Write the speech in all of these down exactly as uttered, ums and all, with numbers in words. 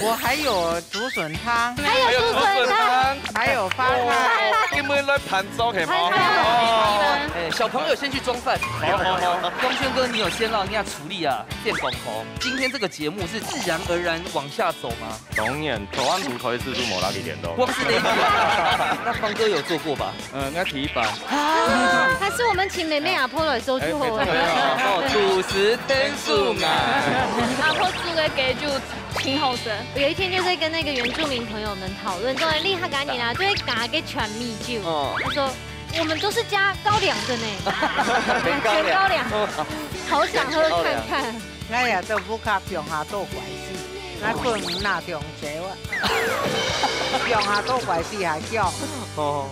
我还有竹笋汤，还有竹笋汤，还有发菜。哦，你们来盘粥，嘿吗？哎，小朋友先去装饭。好，好，好。光宣哥，你有先让人家厨力啊，变广头。今天这个节目是自然而然往下走吗？当然，台湾舞台是无哪个点到。光是那一句，那方哥有做过吧？嗯，应该第一把。啊，还是我们请妹妹阿婆来做就好了。哎，没错。哦，主食天数啊。阿婆煮个给就挺好吃。有一天就在跟那个原住民朋友们讨论，说，你客家人啊，就会加个全米酒。哦。他说，我们都是加高粱的呢，全高粱，好想喝看看。哎呀，都不卡，放下都怪事，那棍那中招啊，放下都怪事还叫。哦。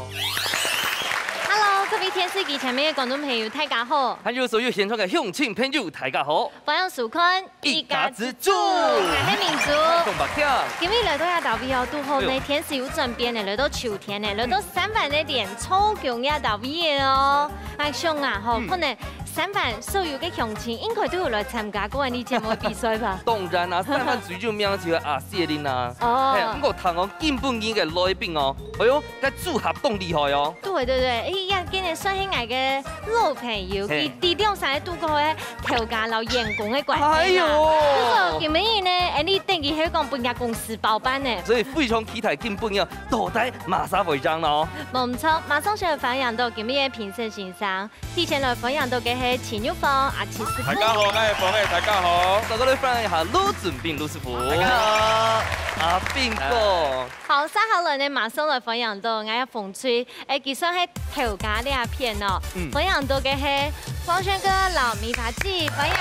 Hello，各位电视机前面的观众朋友，大家好。还有所有现场的乡亲朋友，大家好。欢迎收看一家之煮。我是明珠。讲吧，听。今日来到这搭位哦，拄好呢，哎呦。天时有转变呢，来到秋天呢，来到三湾个点，超强个搭位个哦。那想啊，吼，嗯。可能三湾所有个乡亲应该都有来参加过你节目比赛吧？当然啊，三湾最有名就係阿四个人啊。哦。嘿，不过听讲今晡日个来宾哦，哎呦， 个组合當厲害哦。對，對，對，哎呀，今日算係𠊎个老朋友，嘿。佢，佢兩儕都過係頭家摎員工个關係啦。哎喲。所以今晡日呢，哎，你等佢係講分人家公司包辦呢。所以非常期待今晡日到底麼儕會贏哦。無錯，馬上就會歡迎到今晡日个評審先生。 提前來歡迎到个係陳玉鳳、阿七師傅。大家好，𠊎係鳳仔，大家好。再過來歡迎一下盧俊斌盧師傅。大家好。阿斌哥。好，接下來呢，馬上來歡迎到𠊎个紅隊，哎，佢算係頭家這片哦。嗯。歡迎到个係光宣哥摎米花姐，歡迎。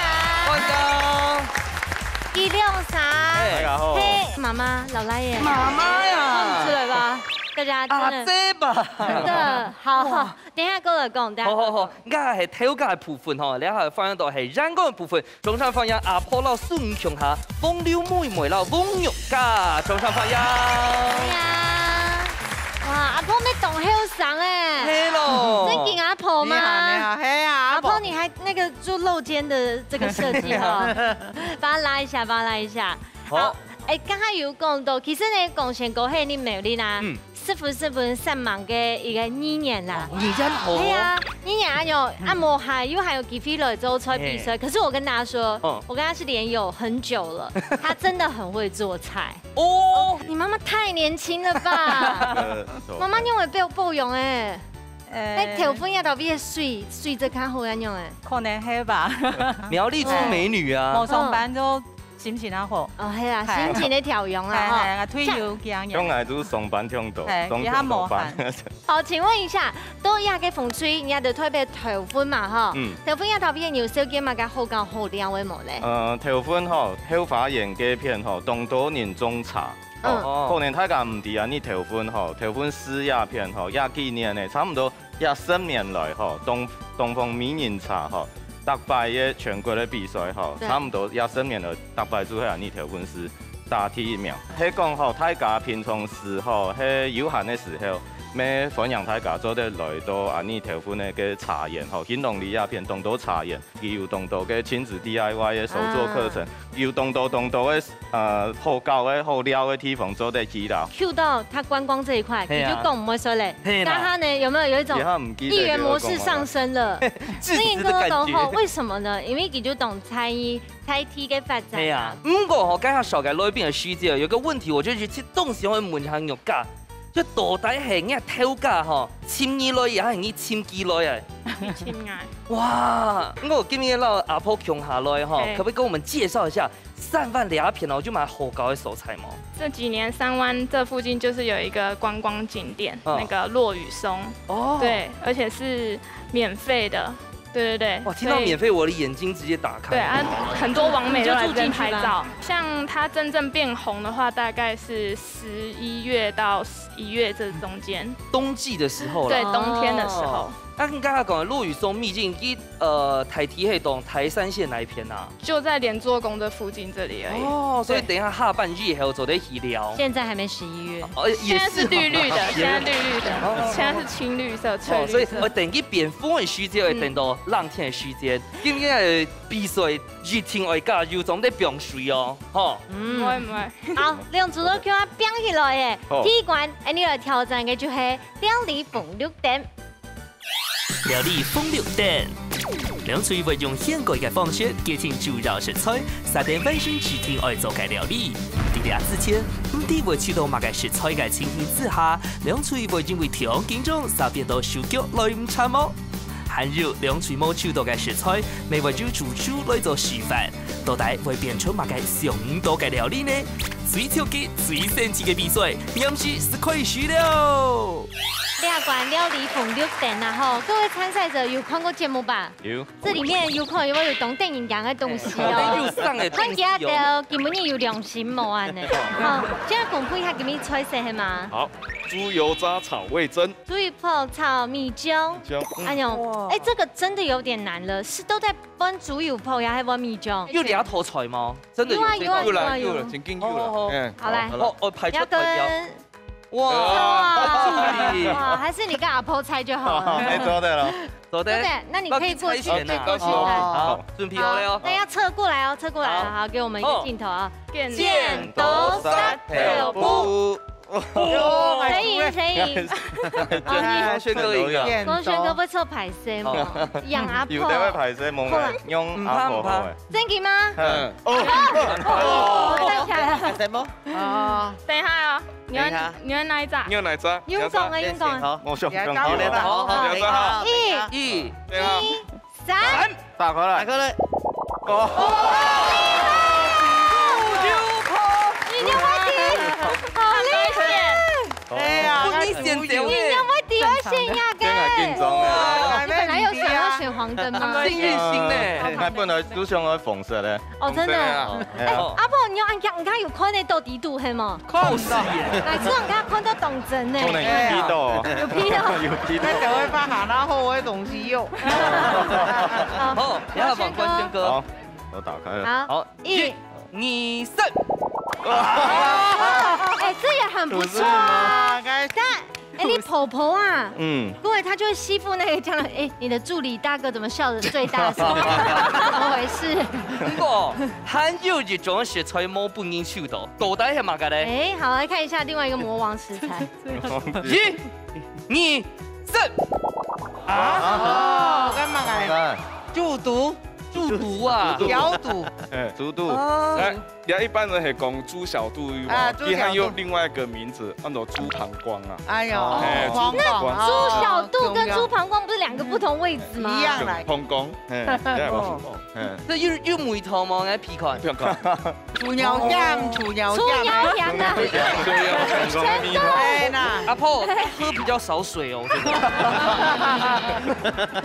歡迎。佢兩儕。哎。大家好。係媽媽摎倈仔。媽媽呀。看不出來吧？大家真的。阿姐吧。真的，好。哇。 等下過來講，等下過來講。好，好，好，𠊎係頭家个部分吼，這下歡迎到係員工个部分，掌聲歡迎阿婆摎孫共下，風流妹妹摎翁玉嘉，掌聲歡迎。哎呀，哇，阿婆乜當後生欸。係咯。真个阿婆嗎？你好，你好，係啊，阿婆。阿婆，你還那個就露肩的這個設計哈，幫他拉一下，幫他拉一下。好。好，哎，剛才有講到，其實呢，光宣哥係你無啦。嗯。 師傅，師傅，三萬个一個二年啦。哦，二年好哦。係啊，二年啊有，啊無還有還有機會來做菜比賽。嘿。可是我跟大家說，嗯。我跟他是連友很久了，他真的很會做菜。哦。你媽媽太年輕了吧？呃，媽媽你有被我包容欸。呃。哎，頭份也特別水，水質較好恁樣欸。可能係吧。苗栗出美女啊。無上班就 心情較好。哦，係啊，係。心情个調養啦，係，係，吼。係，退休驚人。像𠊎就上班忒多，係，上班。佢較無閒。好，請問一下，到這個紅隊，你兜代表頭份嘛，吼？嗯。頭份這頭份有紹介麼个好搞好尞个無咧？呃，頭份吼，後花園該片吼，當多人種茶。嗯。哦。可能大家毋知啊，你頭份吼，頭份市這片吼，這幾年呢，差毋多 這十年來吼，東，東方美人茶吼，逐擺个全國个比賽吼，對。差毋多這十年來，逐擺就係𫣆俚頭份市打第一名。係講吼，大家平常時吼，係有閒个時候，乜歡迎大家做得來到𫣆俚頭份个茶園吼，興隆里這片當多茶園，佢有當多个親子D I Y个手作課程，嗯。有當多當多个 呃，好搞个、好尞个地方做得去啦。Q到他觀光這一塊，係啊。佢就講毋會說咧。係啦。但他呢，有沒有有一種一言模式上身了？自己的感覺。你講講吼，為什麼呢？因為佢就懂在，在地个發展啊。係啊，毋過吼，該下紹介來賓个時節，有個問題，我就係當想愛問一下玉嘉，就到底係若頭家吼，尋你來，也係你尋佢來啊？佢尋𠊎。哇，毋過今日摎阿婆共下來吼，係。可不可以跟我們介紹一下 三灣這片哦，有麼个好搞个所在無？這幾年三灣這附近就是有一個觀光景點，嗯。那個落羽松。哦。對，而且是免費的。對，對，對，哇，聽到免費，所以我的眼睛直接打開。對啊，很多網美都來這邊拍照。你就住進去吧。像它真正變紅的話，大概是十一月到一月這中間。冬季的時候啦。對，冬天的時候。哦。那你剛剛講的落羽松秘境，佢，呃，大體係當台三線哪一片啊？就在連坐宮這附近這裡而已。哦，所以等一下下班以後做得去尞。現在還沒十一月。哦，也是。現在是綠綠的，現在綠綠的，哦。現在是青綠色、翠綠色。哦，所以，呃，等佢變紅的時節，會等到冷天的時節。嗯。今天的比賽一定愛加油，總得放水哦，吼。嗯。毋會，毋會。好，兩組都叫佢拼起來耶。好。第一關，𠊎等來挑戰个就係料理紅綠燈。 料理紅綠燈。兩隊會用現改个方式，決定主要食材，設定本身指定愛做个料理。在這之前，毋知會取到麼个食材个情形之下，兩隊會因為忒緊張，煞變到手腳來毋掣無？還有，兩隊無取到个食材，乜會由主廚來做示範，到底會變出麼个想毋到个料理呢？最刺激、最神奇个比賽，臨時就開始了！ 這關料理紅綠燈啊吼，各位參賽者有看過節目吧？有。這裡面有可能會有當得人驚个東西哦。哦，有上个東西哦。看佢兜根本就有良心無恁呢。好，先來公布一下，今日菜色係嘛？好，豬油渣炒味噌。豬油泡炒米醬。米醬，嗯。哎喲，哇。哎，這個真的有點難了，是都在煸豬油泡呀，還煸米醬？有這道菜嗎？真的有這道菜？有啊，有啊，有啊，有啊。有了，有了，正經有了。哦，哦，哦。嗯，好，來。好了。哦，哦，排出代表。要跟 哇，哇，還是你跟阿婆猜就好了。沒錯的了。做得。對不對？那你可以過去，那我們猜拳啊。過去猜。好，準備好了哦。好，那要側過來哦，側過來哦，好。好，給我們一個鏡頭啊。好。剪刀石頭布。哦，誰贏？誰贏？哦，你。同學哥贏啊。同學哥會做歹勢嗎？哦。讓阿婆。有的會歹勢，無過來。用阿婆好欸。毋怕，毋怕。真的嗎？嗯。哦。哦，站起來了。什麼？哦。等一下哦。 你要，等一下。你要哪一隻？你要哪一隻？你要講啊，你要講啊。好，我想，想好了。好，好，好，好，好。好。一、一，對啊。一、三。三。打開來。打開來。哦。哦！你牛排店，好厲害！哎呀，不，你選擇你牛排店愛選哪個？真的緊張欸。哇，你本來有想要選黃燈嗎？幸運星呢。哎，本來就想要紅色的。 哦，真的。對啊。哦。哎，哦。阿婆，你有恁樣，你看有看得到底肚係無？看毋到。哪次人家看到當真呢？可能有P到哦。有P到。有P到。該就會放下那厚的東西喲。好，好，你要放冠軍歌。好，我打開了。好，好，一、一、二、三。哎，這也很不錯啊。不是嗎？該但 哎，你婆婆啊，嗯。各位，她就會吸附那個醬料。哎，你的助理大哥怎麼笑得最大聲？怎麼回事？毋過，還有一種食材無分人搶到，到底係麼个呢？哎，好，來看一下另外一個魔王食材。一、二、三。啊？哦，幹嘛啊？豬肚。豬肚啊。豬肚。哎，豬肚。哦。哎， 這一般人係講豬小肚，有無？啊，豬小肚。佢還有另外一個名字，安到豬膀胱啊。哎喲，哦。哎，豬膀胱。豬膀胱。那豬小肚跟豬膀胱不是兩個不同位置嗎？一樣來。膀胱，哎，哦。這樣膀胱，哎。這有，有味道嗎？來鼻看。鼻看。豬尿香，豬尿香。豬尿香啊。對啊，膀胱的味道。哎喲。阿婆，喝比較少水哦，這個。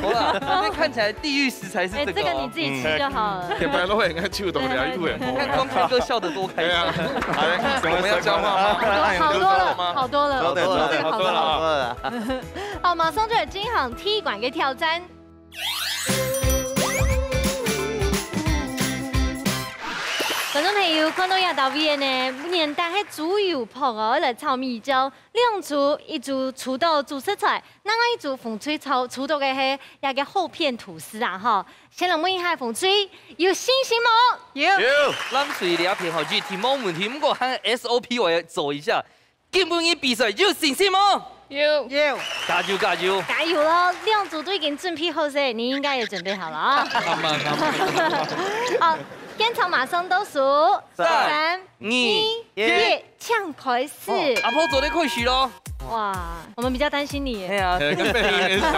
好啦，那看起來地獄 食材是這個哦。哎，這個你自己吃就好了。嗯。鐵板肉應該就都了，一路也沒有。你看光泉哥笑得多開心。對啊。哎，我們要交換嗎？好多了，好多了，好多了，好多了。好，馬上就來進行第一關个挑戰。觀眾朋友，看到這道菜呢，原來係豬油泡哦，來炒米椒。兩組，一組出到主食材，另外一組紅隊炒，出到个係這個厚片吐司啊，吼。 先來問一下紅隊，有信心無？有。有。藍隊這片吼，一定無問題，毋過還有S O P我要做一下。今晡日比賽有信心無？有。有。加油，加油！加油咯！兩組都已經準備好勢，你應該也準備好了啊。慢慢，慢慢。好，現場馬上倒數，三、三、二、一。一。 請開始。哦，阿婆做得開始咯。哇，我們比較擔心你耶。係啊。哎，跟貝爾有點像。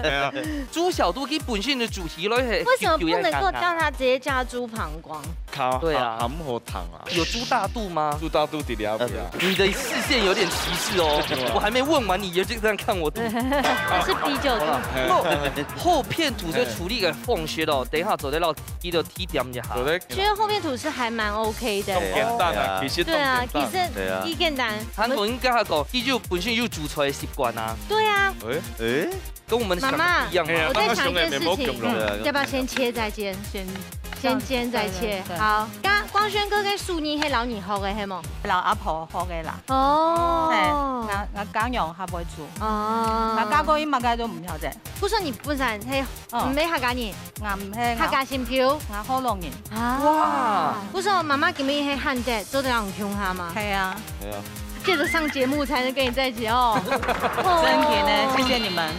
哎呀。豬小肚佢本身个主題咯，係，為什麼不能夠叫它直接叫它豬膀胱？較，對啊。較，較毋好聽啊。有豬大肚嗎？豬大肚佇這位啊。你的視線有點歧視哦，我還沒問完，你就這樣看我肚。是啤酒肚。好啦，嘿。好，好片圖就處理个方式哦，等一下做得摎佢兜提點一下。做得。覺得後面圖是還蠻OK的。重點蛋啊，嘿啊。其實重點蛋。對啊，其實對啊。一簡單。韓國人跟他講，佢就本身有煮菜的習慣啊。對啊。誒，誒。跟我們想的不一樣啊。媽媽，我在想一件事情，媽媽想的沒有用啊。嗯，要不要先切再煎？先，先煎再切。對，對，對。好，剛光軒哥跟淑妮係摎你學个係無？摎阿婆學个啦。哦。嘿，𠊎，𠊎家娘較會煮。哦。𠊎嫁過去嘛，該都毋曉得。故所你本身係 哦。毋係客家人？𠊎毋係，客家心臼。𠊎河洛人。啊。哇。故所媽媽今日係罕得做得摎你共下嗎？係啊。係啊。藉著上節目才能跟你在一起哦。真的呢，謝謝你們。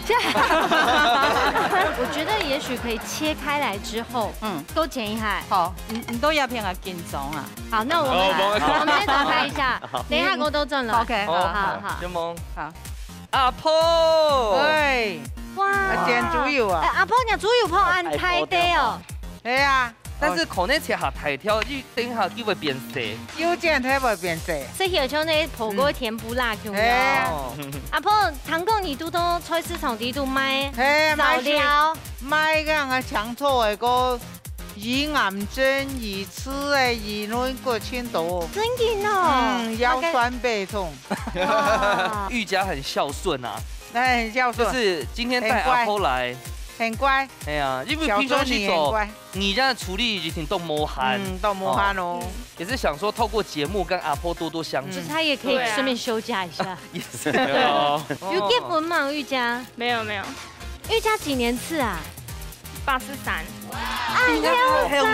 我覺得也許可以切開來之後，嗯。多剪一下。好，你，你都要騙我緊張啊。好，那我們來，哦，不好意思。我們先打開一下，好。等一下給我都轉了。OK，好。好，好，好。好。阿婆。喂。哇。啊，煎豬油啊。哎，阿婆，你豬油泡恁大垤哦。係啊。但是可能切下大條，你等一下佢會變細。有剪忒會變細。所以有時候那些火鍋甜不辣，有沒有？嗯。係啊。哦。阿婆，聽講你都到菜市場裡肚賣，係，賣菜。早料。賣該个青菜个，魚眼蒸、魚翅个、魚卵个，盡多。真的哦。嗯，腰痠背痛。 哇。玉佳很孝順啊，哎，很孝順。就是今天帶阿婆來。很乖。哎呀，因為平常時做，小時候你很乖。你這樣處理已經都無閒。嗯，都無閒哦。哦。也是想說透過節目跟阿婆多多相聚。嗯。就是他也可以順便休假一下。對。也是。對啊。哦。有結婚嗎，玉佳？沒有，沒有。玉佳幾年次啊？ 八十三。哎，你看，很少。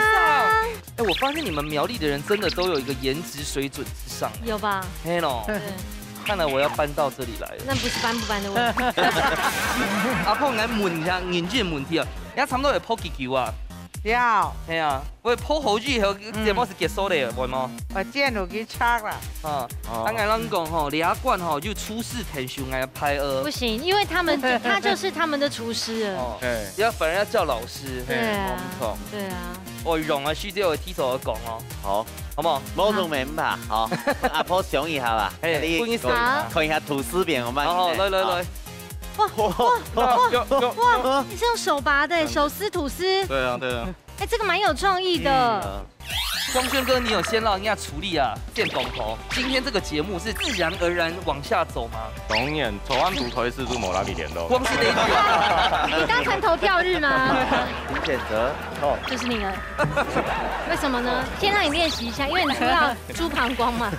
哎，我發現你們苗栗的人真的都有一個顏值水準之上。有吧？係咯。對。看來我要搬到這裡來了。那不是搬不搬的問題。阿婆，𠊎來問一下認真問題啊，你差不多會烰幾久啊？要。係啊，會烰好久以後，嗯。節目就結束了，會無？我煎落去炒啦。啊，哦。啊，𠊎摎你講吼，這一關吼，就廚師𢯭手𠊎个排呃。不行，因為他們就，他就是他們的廚師了。哦，哎。要，反而要叫老師。對啊，嘿，沒錯。對啊。哦，榮啊，需要我提早講哦。好。好不好？無錯，沒問題。好，阿婆想一下吧。哎，你不好意思啊。看一下廚師片，我幫你。好，好，來，來，來。哇，哇，哇，有，有，哇，有。你是用手拔的，手撕吐司。對啊，對啊。 哎，這個蠻有創意的。嗯。光軒哥，你有先摎人家處理啊，電光頭。今天這個節目是自然而然往下走嗎？當然，從安圖推示都無拉比聯絡。光是這一句啊。你當成投票日嗎？請選擇。哦。就是你了。為什麼呢？先讓你練習一下，因為你說要豬膀胱嘛。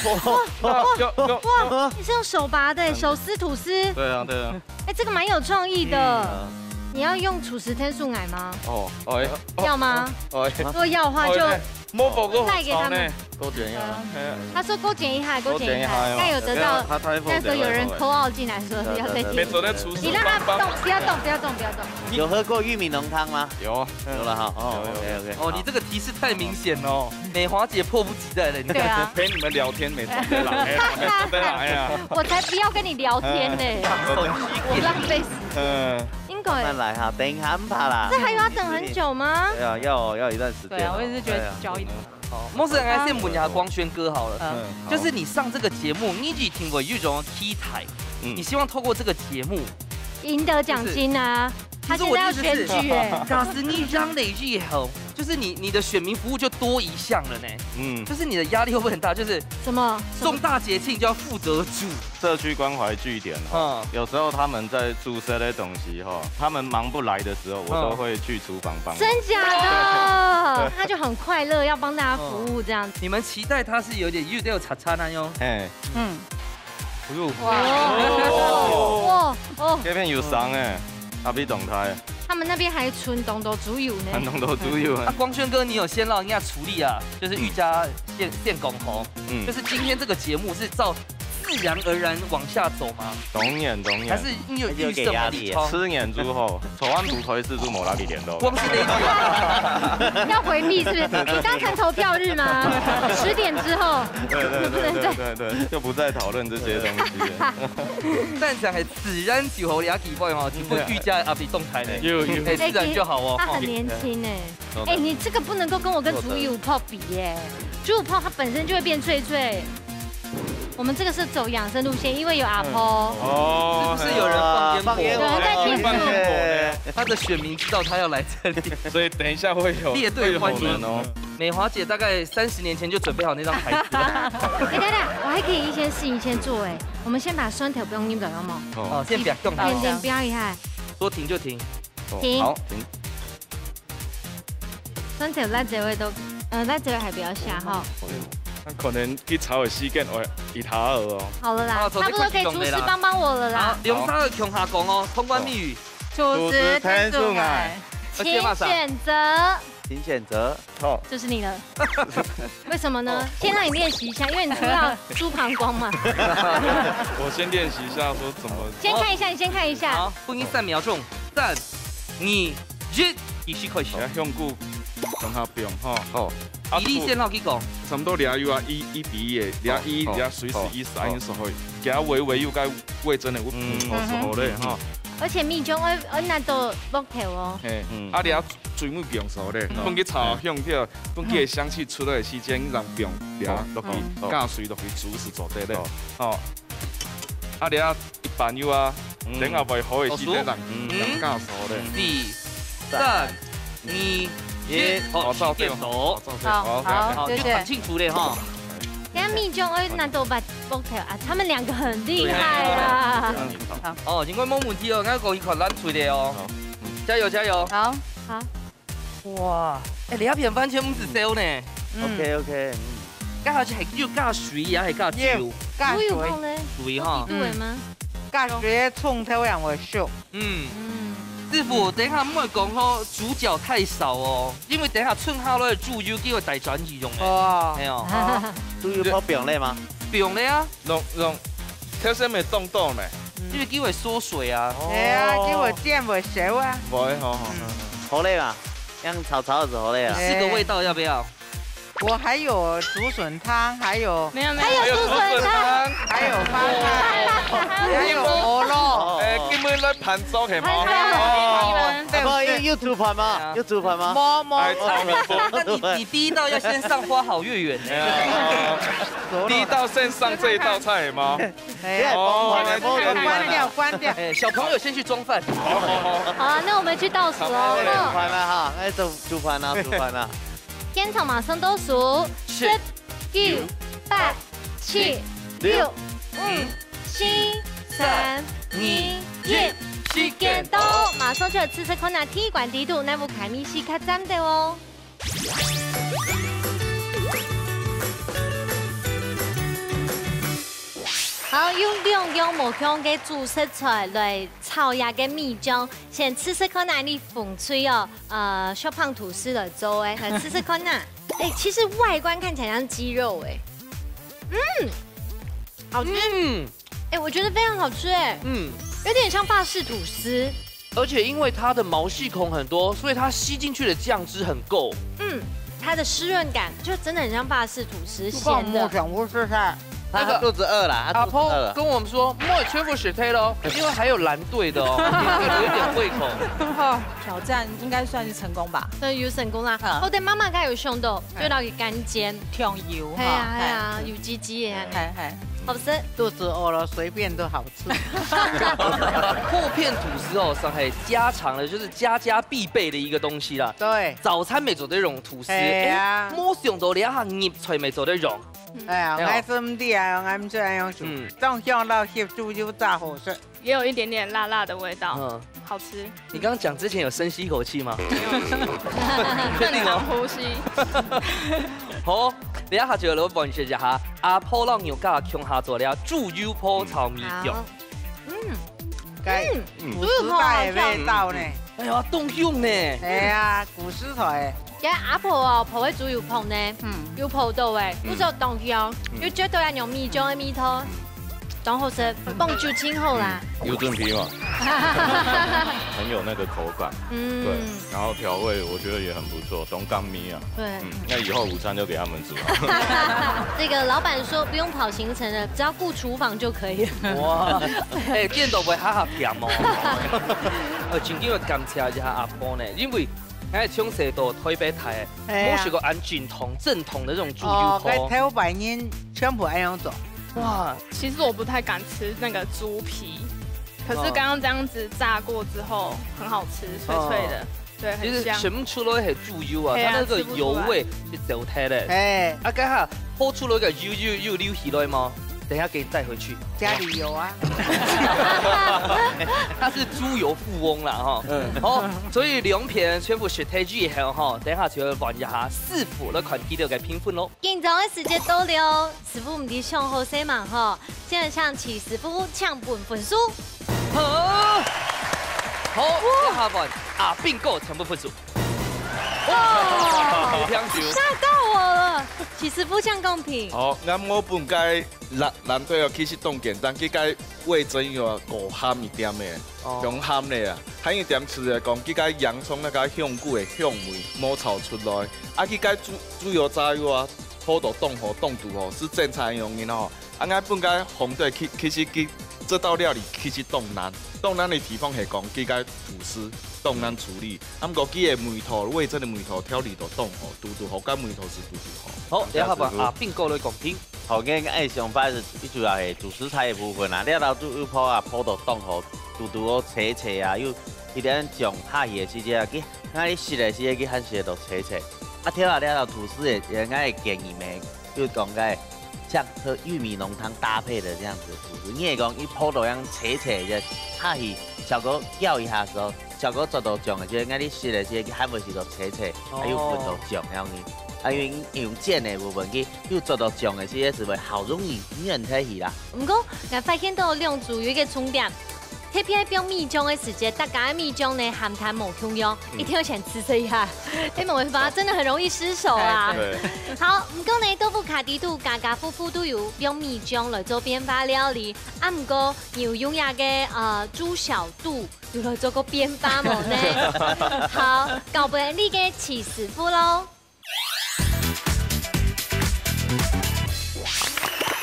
哇，哇，哇，哇，你是用手拔的，手撕吐司。對啊，對啊。哎，這個蠻有創意的。嗯。你要用廚師𢯭手𠊎嗎？哦，哎，要嗎？哦，哎。如果要的話，就哦，哎，莫寶哥好吵呢。賴給他們。多剪一下。哎呀。他說多剪一下，多剪一下，多剪一下哦。該有得到，不要，他，他會那時候有人扣二進來說要再剪。對，對，對，對。沒走在廚師你讓他動，幫幫。不要動，不要動，不要動。 有喝過玉米濃湯嗎？有啊。有了哈，哦，有，有，OK，OK，哦，好。你這個提示太明顯了哦，美華姐迫不及待了，你看。對啊。陪你們聊天，沒錯，對啦，哎呀，沒錯，對啦，哎呀。我才不要跟你聊天呢，嗯。我浪費時間。嗯。應該。慢慢來哈，等一下，毋怕啦。這還有要等很久嗎？對啊，要，要一段時間哦。對啊，我也是覺得久一點。對啊。 哦，莫斯，𠊎先問一下光軒哥好了，嗯。嗯，好。就是你上這個節目，你一定會有一種期待，嗯。你希望透過這個節目，贏得獎金啊，就是，他現在要選舉欸。可是我的意思是，假使你贏了以後，就是你，你的選民服務就多一項了呢。嗯。就是你的壓力會不會很大？就是什麼？什麼？重大節慶就要負責煮。 社區關懷據點哈，嗯。有時候他們在煮這些東西哈，他們忙不來的時候，我都會去廚房幫忙。嗯。真假的？對。他就很快樂，要幫大家服務這樣子。嗯。你們期待他是有點又又叉叉那樣？嘿。嗯。哎呦。哇。哦。哇，哦。這片有傷欸，阿比動態。他們那邊還存當多豬油呢。還當多豬油欸。啊，光軒哥，你有先摎人家處理啊，就是玉佳電，電光頭。 嗯。就是今天這個節目是照自自然而然往下走嗎？當然，當然。還是你有預設目標？吃完之後，做完肚推事就無拉佢聯絡。光是這一句話，要迴避是不是？你當成投票日嗎？十點之後，對對對對對對，就不再討論這些東西了。但是還自然就好了，奇怪哈，就不居家阿比動態呢。有有，哎，自然就好哦。他很年輕哎。 哎，你這個不能夠跟我跟豬油泡比耶，豬油泡它本身就會變脆脆。我們這個是走養生路線，因為有阿婆。哦，是不是有人放煙火？放煙火有人在庆祝。他的選民知道他要來這裡，所以等一下會有列隊歡迎會有人哦。美华姐大概三十年前就準備好那張牌子了。哎，等等，我還可以一先試一先做哎，我們先把酸甜不用捏的，有嗎？哦，先不要動它點點標一下，說停就停。停。好，酸甜辣椒味都，呃，辣椒味還不要下哈。那可能去炒的時間，哦，一塌二哦。好了啦，好差不多可以廚師幫幫我了好啦，。用三个共下講哦，通關密語。廚師聽出來，請選擇，請選擇。好，就是你了。为什么呢？先让你练习一下，因为你吃到猪膀胱嘛。我先练习一下，说怎么。先看一下，你先看一下。好，分你三秒鐘，三、二、一，儀式開始你。要用个，让它不用哈。好，啊比例先落去講，差不多两油啊，一一比一，两一好两水是一三的时候，给它微微又该味增的，我嗯嗯，好熟嘞哈。而且蜜中会会拿到木头哦。嘿嗯，啊，你要水母变熟嘞，嗯分佢炒香掉，分佢的香气出来的时间，让变掉落去，好加水落去煮是做得嘞好。哦，啊，你要一般油啊，嗯等下会好的时间让嗯让加熟嘞。四、三、二、一，好，好，照这个，点头。照这个，好好，OK，好 OK。好，谢谢就很清楚嘞哈。等下蜜中会拿到木木头啊，他们两个很厉害啊。哦，應該無問題哦，𠊎講一款爛水的哦好。加油加油！好，哇，哎，你那片番茄毋係燒呢，嗯， OK OK，該下係係叫加水啊，係加酒？加水，我有泡呢，水哈有。度位吗？加水蔥頭也會熟。嗯，嗯，師傅，等一下毋好講吼，主角太少哦，因為等一下剩下來个豬油叫佢帶轉去用个。哦係，哦，豬油泡冰咧嗎？不用了啊，用用，挑選沒凍凍呢，因為叫佢縮水啊。係啊，叫佢煎會熟啊。不會吼吼。好咧啦，這樣炒炒就好咧啦。四個味道要不要？我還有竹筍湯，還有沒有沒有，還有竹筍湯，還有花菜，還有牛肉。哎，今日來盤桌係無？還有哦你們哎，不好意思，又煮飯嗎？又煮飯嗎？無無，哎，炒米粉。那你你第一道要先上花好月圓呢。哎哦第一道先上這一道菜嗎？哎，哦，關掉關掉。哎，小朋友先去裝飯。好好好。好了，那我們去倒數哦。煮飯啦哈，哎，煮煮飯啦，煮飯啦。現場馬上倒數，十、九、八、七、六、五、四、三、二、一，時間到，馬上就要試食看啊，第一關底肚，哪位个味緒較讚个哦。 好，用兩樣無共个主食材來炒這个米醬，先試試看啊，你風吹哦，呃，小胖吐司來做个，來試試看啊。哎，其實外觀看起來像雞肉哎，嗯，好吃，嗯哎，我覺得非常好吃哎，嗯，有點像法式吐司，而且因為它的毛細孔很多，所以它吸進去的醬汁很夠。嗯，它的濕潤感就真的很像法式吐司，不過鹹的我。想不是他，他他肚子餓啦，他阿肚子餓了。婆跟我們說，莫全部食忒咯，因為還有藍隊的哦，有點胃口。哦，挑戰應該算是成功吧。所以有成功啦。好好的，媽媽剛才有想到，哎就那個乾煎，醬油係啊哈，係啊，有雞雞耶，哎哎，好吃。肚子餓了隨便都好吃。薄片吐司哦，上海家常的，就是家家必備的一個東西啦。對，早餐乜做得用吐司，係啊哎，無想到這下日菜乜做得用。哎呀，哎呦我還真的啊，我們這樣煮嗯，當香到烚豬油炸好食。也有一點點辣辣的味道，嗯，好吃，你剛剛講之前有深吸一口氣嗎？正常呼吸。好，這下就來分析一下阿婆摎牛軋共下做了豬油泡炒米醬。好，嗯，該嗯古時代的味道呢。哎呀，當香呢。哎呀，古時代的，今日阿婆哦，泡个豬油泡呢，嗯，有泡到哎，嗯不知道當香，嗯有覺得有米醬个味道。當好食，放酒精好啦。有準備嘛？很有那個口感，嗯，對，然後調味我覺得也很不錯，當甘味啊。對，嗯，那以後午餐就給他們煮啊。這個老闆說不用跑行程了，只要顧廚房就可以了。哇，哎，顛倒會較合點哦。呃，真正要感謝一下阿婆呢，因為𠊎從細到大大大，哎呀，無食過恁正統、正統的那種豬油哦，該頭擺人全部恁樣做。哇，其實我不太敢吃那個豬皮，可是剛剛這樣子炸過之後，很好吃，脆脆的，哦，對，很香。其實食毋出來係豬油啊，對啊，它那個油味就走開了。哎，啊，該下烰出來个油油有留起來嗎？等一下給你帶回去。家裡有啊。他是豬油富翁啦，哈。嗯，好，所以兩片全部食忒以後，哈，等一下就要換一下師傅來看佢兜个評分咯。緊張个時節到了，師傅毋知想好勢吂吼，現在向徐師傅請分分數。好，好，這下換阿兵哥請分分數。哇，有聽著。嚇到我了，徐師傅請講評。好，𠊎無分該難難度哦，其實當簡單，佢該味噌有過鹹一點个，哦，當鹹个啊。還有一點就是講，佢該洋蔥那個香菇个香味無炒出來，啊，佢該豬豬油炸油啊，烰到當好，當堵好，係正常个原因哦。啊，𠊎分該紅隊其其實佢這道料理其實當難，當難个地方係講，佢該廚師當難處理。啊，毋過佢个味道，味噌个味道調理到當好，堵堵好，該味道係堵堵好。好，這下換阿兵哥來講評。 頭先个想法係，主要係主食材个部分啊，這道豬油烰啊，烰到當好，堵堵好脆脆啊，又一點醬下去个時節啊，佢，𠊎食个時節，佢還食到脆脆。啊，頭下這道吐司也，也𠊎个建議咩，就講該像喝玉米濃湯搭配的這樣子的吐司，你會講一烰到樣脆脆个下去，效果攪一下時候， 效果做到醬个，這个𠊎兜食个，這个還會食到脆脆，哦，還有分到醬了呢。啊，因為用煎个部分，佢又做到醬个，這个係會好容易軟忒去啦。毋過，𠊎發現到兩組有一個重點，特別係放米醬个時節，大家个米醬呢，鹹淡無共樣，嗯，一定要先試食一下，因為無辦法，真的很容易失手啊。哎，對。好，毋過呢，豆腐咖哩肚家家戶戶都有用米醬來做變化料理，啊，毋過你有用這个，呃，豬小肚 有來做過變化無呢？好，交分你个徐師傅咯。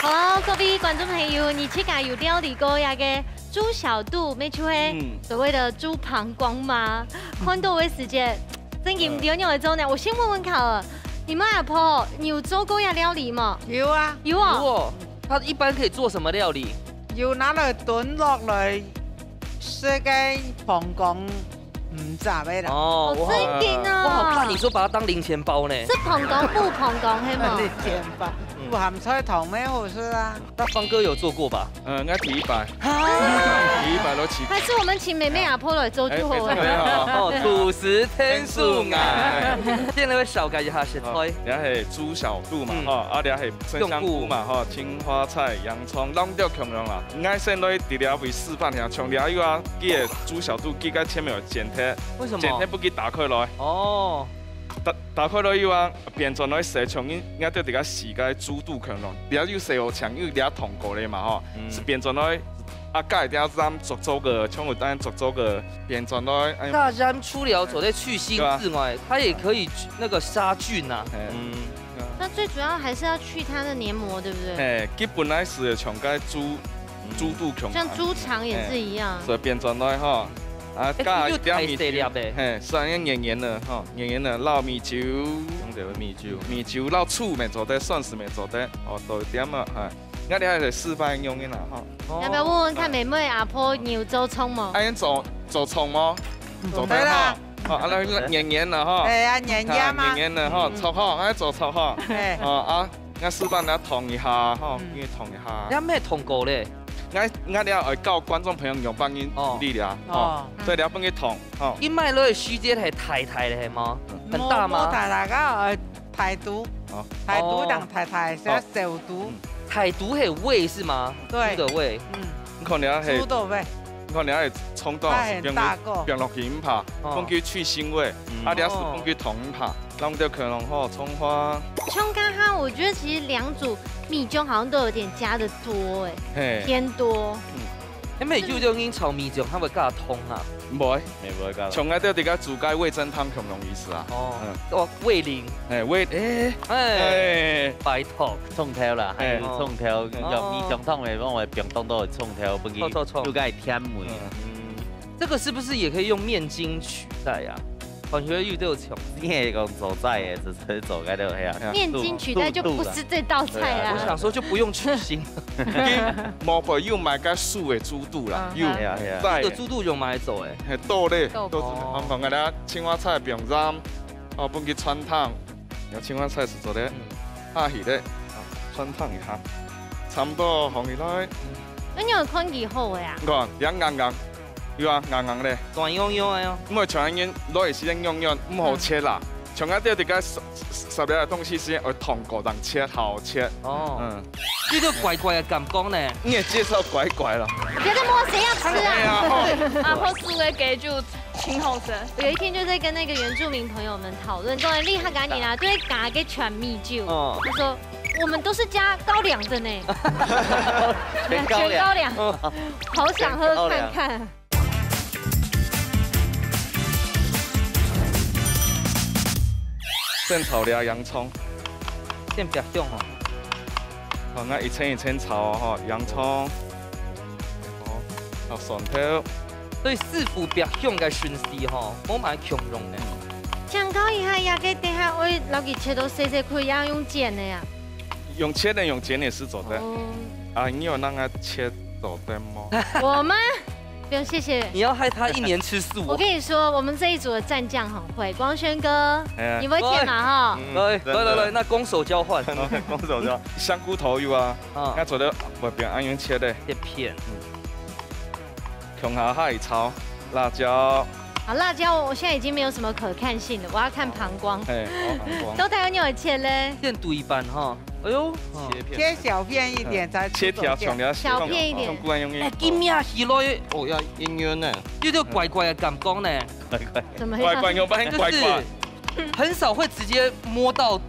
好，各位觀眾朋友，你自家有料理過這个豬小肚，乜就係，嗯，所謂的豬膀胱嗎？看到个時節，真經，嗯，仰般來做呢？我先問問看哦，你們阿婆有做過這料理嗎？有啊。有哦。有哦。她一般可以做什麼料理？有拿來燉落來 食个膀胱毋雜个啦。哦，哦，我好，真的哦。我好怕你說把它當零錢包呢。係膀胱補膀胱，係無？零錢包，嗯。補鹹菜湯乜好食啊。那方哥有做過吧？嗯，應該第一擺。啊。第一擺都試。還是我們請妹妹阿婆來做就好了。哎，哎，這個很好。哦，吐司天數啊。哎。先來紹介一下食材。好，這係豬小肚嘛，嗯。吼，啊，這係生香菇嘛，用菇。吼，青花菜、洋蔥，攏都共樣啦。 𠊎先來在這位示範一下，像這有啊，佢个豬小肚，佢个前面有剪忒，為什麼？剪忒分佢打開來。哦。打，打開來以後啊，變轉來洗，像𠊎，𠊎對這个洗个豬肚可能，這有洗好淨，因為這燙過了嘛吼，嗯。係變轉來，啊，加一點鹽做做个，像有單做做个，變轉來，哎。大家除了做得去腥之外，對啊。它也可以去那個殺菌啊。哎。嗯。 那最主要還是要去它的黏膜，對不對？嘿，佢本來係像該豬，豬肚共樣。像豬腸也是一樣。嘿，所以變轉來吼，啊，哎，加一點米酒，又太細粒欸。嘿，算个圓圓个吼，圓圓个，落米酒，用這个米酒，米酒落醋乜做得，蒜絲乜做得，哦，多一點啊，嘿。𠊎等下來示範用个啦，吼。哦。要不要問問看，妹妹阿婆你有做蔥無？哎，做，做蔥無？做得啦。做得吼。 哦，啊，來，圓圓个吼。哎呀，圓圓嘛。啊，圓圓个吼，嗯。炒好，哎，做炒好。哎。哦，啊，𠊎示範來燙一下吼，嗯。給你燙一下。你還沒燙過嘞？𠊎，𠊎等下愛教觀眾朋友用幫你處理了，哦。吼，哦。所以你要幫佢燙，吼。佢買落个時節係大大个係嗎？很大嗎？無，無大大个，呃，大肚。哦。大肚當大大，哦。係小肚。嗯。大肚係胃是嗎？對。豬的胃。嗯。你看你要係，豬的胃。你看你要係蔥段係放落，它很大個。放落去毋怕，哦。放佢去腥味。嗯。啊，你要係放佢燙毋怕，哦。然後就可能吼，蔥花。像剛剛我覺得其實兩組米醬好像都有點加得多欸，嘿。偏多。嗯。欸，毋係有兜人炒米醬，佢會加糖啊？毋會。毋會加糖。像𠊎兜自家煮个味噌湯共樣意思啊。哦。嗯。哦，味淋。欸，味，欸，欸。欸。拜託。蔥頭啦，還有蔥頭，欸。用米醬湯來幫𠊎放當多个蔥頭，分佢，著，著，著。有个甜味。嗯。嗯。這個是不是也可以用麵筋取代啊？ 感覺又都有搶。你係講做齋个，就係做該兜係啊。麵筋取代就不是這道菜啊。對啊。我想說就不用取心。無，無，有買个素个豬肚啦，嗯。有，係啊，係啊。在。這個豬肚用來做欸。係，剁咧，剁。剁，哦。我講个啦，青花菜、薑蔥，哦，分佢汆燙，然後青花菜係做咧，嗯。下去咧，哦，汆燙一下，差不多放起來。嗯。恁樣看幾好个啊？你看，這樣硬硬。 有啊，硬硬咧。軟軟个哦。毋會像恁樣落去時間軟軟，毋好切啦。嗯。像𠊎兜自家十，十，十粒个東西時間愛燙過，正切好切。哦。嗯。這個怪怪个感覺呢。你也介紹怪怪了。你別再摸，誰要吃啊？哎呀，哦。阿婆煮个雞就挺好食。我有一天就在跟那個原住民朋友們討論，講，你客家人啊，都會加个全米酒。哦。他說，我們都是加高粱的呢。全高粱。全高粱。哦。好想喝看看。 先炒這洋蔥。先煏香哦。好，𠊎一層一層炒哦，吼，洋蔥。好，炒蒜頭。所以師傅煏香个順序吼，無麼共樣呢。請教一下，這個等下愛摎佢切到細細塊，也用剪个啊？用切个，用剪个係做得。哦。啊，你有讓佢切做得無？我嗎？ 不用，謝謝。你要害他一年吃素哦。我跟你說，我們這一組的戰將很會，光軒哥，哎呀。你會切嘛哈？嗯，來，真的。來，來，來，那攻守交換。攻守交換。香菇頭有啊，啊。該做得外邊恁樣切个。切片。嗯。共下下去炒，辣椒。好，辣椒我現在已經沒有什麼可看性了，我要看膀胱。嘿，好，膀胱。都大概你有切嘞？先剁一半哈。 哎喲，切片。切小片一點才吃得下。切條長條，小片一點。像，像，像，像，欸，今夜起來，哦，要應援呢。有點怪怪个感覺呢。怪怪。怎麼樣？怪怪，有沒有怪怪？就是很少會直接摸到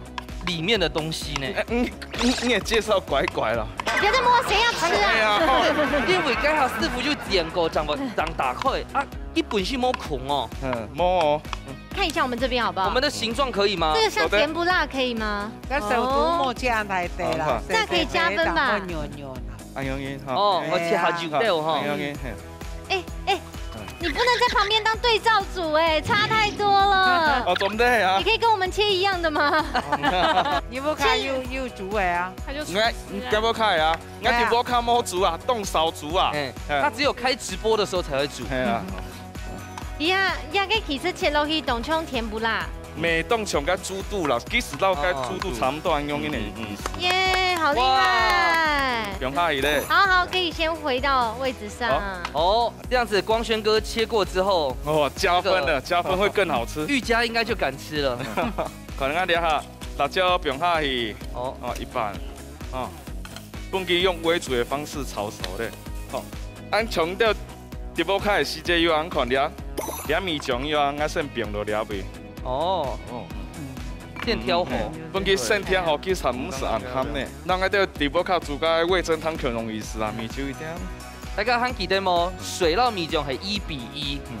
裡面的東西呢。欸，你，你，你也介紹怪怪了。你別再摸，誰要吃啊？哎呀，哦。因為剛好師傅就點過，這樣，這樣打開啊，佢本身無空哦。嗯，無哦。看一下我們這邊好不好？我們的形狀可以嗎？這個像甜不辣可以嗎？ 該手指摸起來大大啦，哦。這可以加分吧？細細細，當然軟軟啦。恁樣哈。哦，哎呀，我切下去掉哈。恁樣，嘿。欸，欸，嗯。你不能在旁邊當對照組欸，差太多了。哦，做毋得啊。你可以跟我們切一樣的嗎？你無看有，有煮个啊？他就，你看，你敢無看啊？ 𠊎直播間無煮啊，當少煮啊。哎，哎。他只有開直播的時候才會煮。哎呀。呀，呀，該其實切落去當像甜不辣。無當像該豬肚啦，其實摎該豬肚差不多恁樣个意思。耶，好厲害！哇。放下去咧。好，好，可以先回到位置上。好。哦，這樣子光軒哥切過之後，哦，加分了，這個加分會更好吃。玉佳應該就敢吃了。可能啊，等下辣椒放下去，哦。哦，一半，哦。 分佢用煨煮个方式炒熟咧。吼，恁像到直播間个時節有人看了，這米醬有啊，𠊎先放落這位。哦，哦。先調和。嗯，分佢先調和，其實毋使恁鹹呢。該𠊎兜直播間煮个味噌湯可能意思啊，米酒一點。大家還記得無？水摎米醬係一比一。嗯。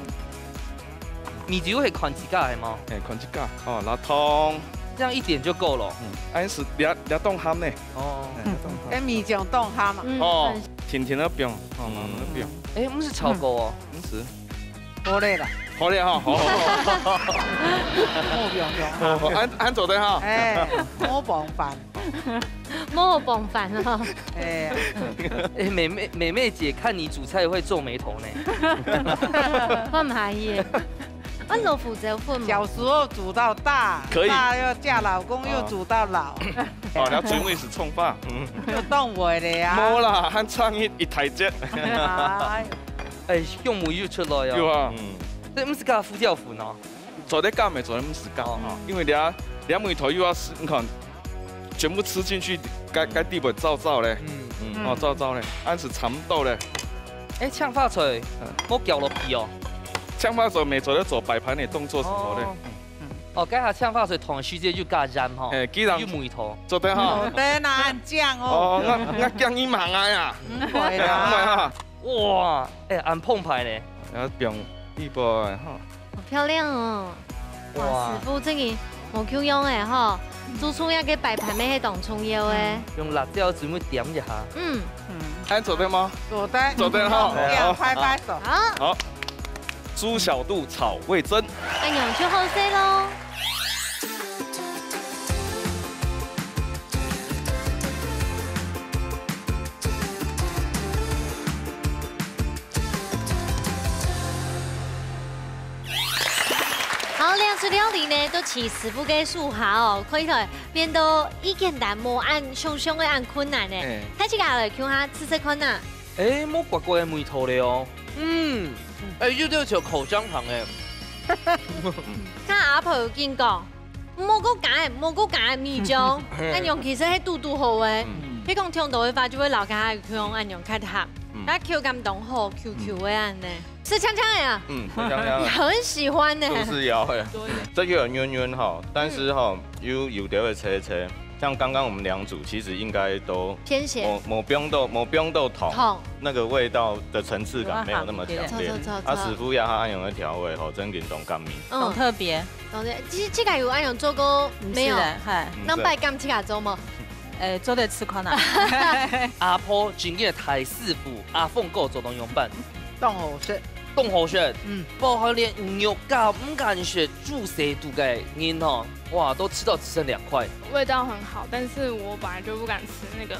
米酒係看自家係無？係，看自家。哦，落糖。這樣一點就夠了。嗯，恁樣係這，這當鹹呢。哦。嗯，這當鹹。該米醬當鹹啊。嗯，哦，很甜甜个放，哦，慢慢个放。哎，毋係炒過哦。毋係。好咧啦。好咧哈，好。莫放放。哦，恁，恁做得哈。哎，莫放飯。 莫好傍飯哦。哎。哎，美眉，美眉姐看你煮菜會皺眉頭呢。會毋會耶？啊，老虎仔會嗎？小時候煮到大，可以。大又嫁老公，又煮到老。哦，你要最尾係蔥花。嗯。就當會了呀。無啦，還差一，一大截。哎。哎，香味又出來哦。有啊。嗯。這毋係加胡椒粉哦。做得加，無做得毋使加。哦。因為你啊，你啊，梅頭又要是，你看， 全部吃進去，該，嗯。該地方燥燥咧。嗯。嗯。哦，燥燥咧，恁樣係差毋多咧。哎，青花菜，嗯。莫攪落去哦。青花菜無做得做擺盤个動作係無咧。哦。嗯。哦，該下青花水糖水就加鹽吼，嘿，既然有味道。做得哈。做得啦，恁靚哦。哦，𠊎，𠊎驚你吂愛啊。毋會啦。毋會哈。哇，哎，恁澎湃呢。要放一杯哈。好漂亮哦。哇，哇。師傅這個無共樣哎吼，做出來个擺盤乜係當重要哎。用辣椒專門點一下。嗯。嗯。哎，做得嗎？做得。做得哈。對啊，好。拍拍手。好。好。豬小肚炒味噌。哎呀，就好勢咯。 好，兩出料理呢，都係師傅个手下哦，看起來變到已經但無恁想像个恁困難呢。哎。大自家來共下試試看啊。哎，無怪怪个味道咧哦。嗯，哎，有點像口香糖哎。看阿婆有緊講，莫過加，莫過加米漿，嘿。恁樣其實係堵堵好个。嗯。係講忒多个話，就會摎佢个口感恁樣較合。嗯。該口感當好，Q Q个恁呢。 是香香的啊。嗯，是香香的。你很喜歡呢。是不是要的？多一點。這個有軟軟哈，但是哈，嗯。有，有點會脆脆。像剛剛我們兩組其實應該都偏鹹。無，無放到，無放到糖，糖。那個味道的層次感沒有那麼強烈。有啊，好一點。啊，師傅也佢用个調味吼，真正當甘味。嗯。當特別。當特別。其實自家有恁樣做過沒有？毋係咧，係。嗯，兩擺敢自家做無？ 誒，做得試看啊。阿婆真个大師傅，阿鳳哥做到仰般？當好食。當好食。嗯。包含連魚肉加毋敢食，煮死肚个人吼，哇，都吃到只剩兩塊。味道很好，但是我本來就不敢吃那個，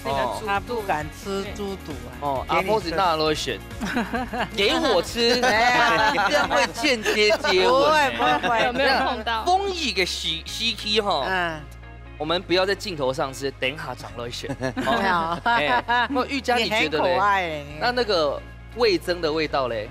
那個哦。豬肚。他不敢吃豬肚啊。哦，給你吃。阿婆是哪來選？給我吃，哎呀。你這樣會間接接吻。不會，不會。有沒有碰到？豐益个時，時期吼，嗯。 我們不要在鏡頭上吃，等一下轉來選。對啊。哎，那玉佳，你覺得呢？你很可愛耶，你。那那個味噌的味道嘞？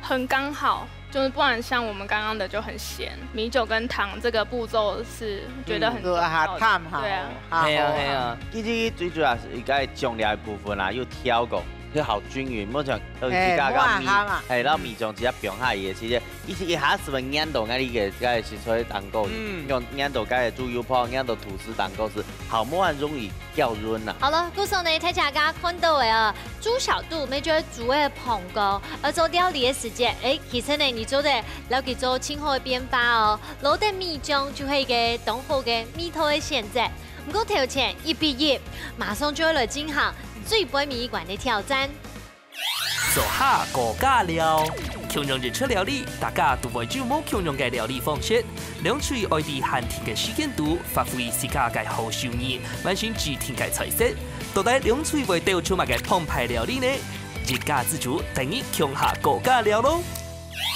很剛好，就是不然像我們剛剛的就很鹹，米酒跟糖這個步驟是覺得很重要的。嗯，對啊，淡哈，對啊。哈，哎呀，好啊。哎呀。其實最主要係一個醬料的部分啦，有調過，要好均勻，莫像，呃，哎，自家个米，莫鹹啊。哎，然後米醬直接放下去，其實 一，一下子會黏到𠊎俚个，个食材當中，嗯。用黏到該个豬油泡，黏到吐司當中係，好無恁容易較韌啊。好了，故所呢，大自家看到个啊，豬小肚乜就係豬个膀胱，而做料理个時節，誒，其實呢，你做得摎佢做盡好个變化哦。落點米醬就係一個當好个味道个選擇。毋過頭前一比一，馬上就會來進行最尾一關个挑戰。 做下高價料。共樣一出料理，大家都會有無共樣个料理方式。兩隊愛在限定个時間肚，發揮自家个好手藝，完成指定个菜色。到底兩隊會鬥出麼个澎湃料理呢？一家之煮，等你共下高價料咯！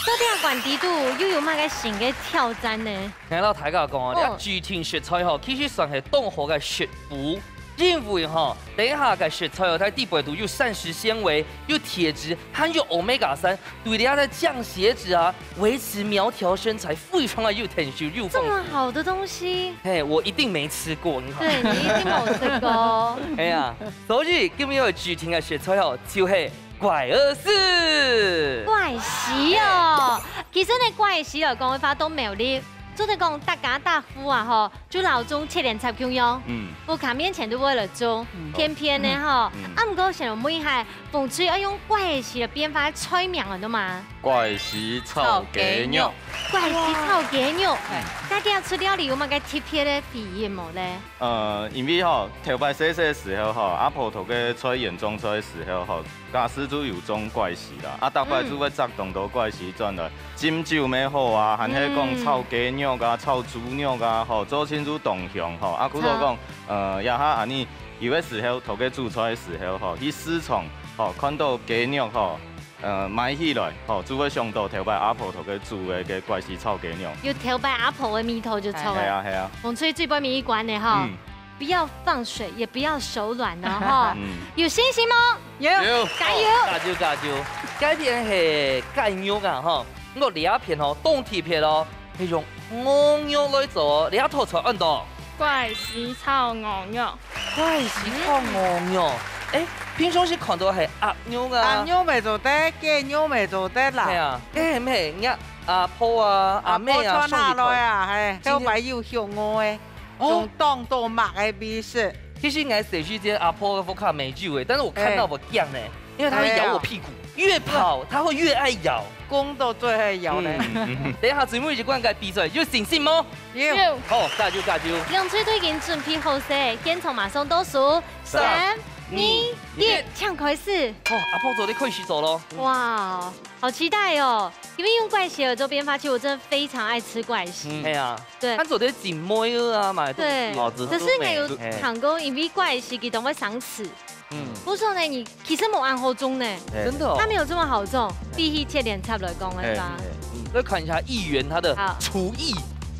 到底關底肚又有麼个新个挑戰呢？𠊎摎大家講哦，哦。這指定食材吼，其實算係當好个食補。 因為吼，這下个食材哦，在裡背肚有膳食纖維，有鐵質，還有omega三，對這个降血脂啊、維持苗條身材非常个有成效，有幫助。這麼好的東西。嘿，我一定沒吃過，你好。對，你一定沒有吃過。哎呀，所以今日要指定个食材哦，就係怪兒絲。怪兒絲哦，其實呢，怪兒絲來講个話，都無哩，做得講大家大呼啊吼， 就摎種七連插共樣，嗯。屋下面前都會來種，嗯。偏偏呢吼，嗯。啊，毋過想問一下，紅隊愛用怪兒絲來變化个菜名啊，對嗎？怪兒絲炒雞肉。怪兒絲炒雞肉，哎。該這出料理有麼个特別个回憶無咧？呃，因為吼，頭擺細細个時候吼，阿婆在該菜園種菜个時候吼， 家私就有種怪兒絲啦，啊，逐擺就會摘當多怪兒絲轉來，嗯。浸酒乜好啊，還係講炒雞肉啊、嗯。炒豬肉啊，吼，做親就當香吼。啊，故所講，著。呃，這下恁呢，有个時候，在該煮菜个時候吼，去市場吼，看到雞肉吼，呃，買起來吼，就會想到頭擺阿婆在該煮个該怪兒絲炒雞肉。有頭擺阿婆个味道就著了。係啊，係啊。紅隊最尾一關个吼。嗯。 不要放水，也不要手軟哦，吼。嗯。有信心嗎？有。有。加油！好，加油，加油！該片係雞肉啊，吼。毋過這片吼，當特別哦，係用鵝肉來做哦，這道菜安到。怪兒絲炒鵝肉。怪兒絲炒鵝肉。嗯。誒，平常時看到係鴨肉啊。鴨肉乜做得，雞肉乜做得啦。係啊，該係毋係人家阿婆啊、阿姆啊，阿婆傳下來啊，送一段。嘿，今天，後擺有香味个，哦。用當多麥个味緒。其實𠊎細時節阿婆个屋下無有个，但是我看到我驚呢，因為它會咬我屁股，哎呀。越跑它會越愛咬。公都最愛咬嘞。嗯，嗯，嗯。等一下最尾一關个比賽，有信心無？有。有。好，加油，加油。兩隊都已經準備好勢，現場馬上倒數，三、三、二、二、一，一。請開始。好，阿婆做得開始做咯。哇，好期待哦！ 因為用怪喜兒做變化，其實我真的非常愛吃怪喜。嗯。係啊。對。佢做得整妹仔啊嘛，對。東西。哦，可是𠊎有聽過，因為怪喜佢都會生刺。嗯。不過呢，你其實無恁好種呢。哎。真的哦。它沒有這麼好種，比起切蓮插來講，哎，係吧？哎，嗯。來看一下議員他的廚藝。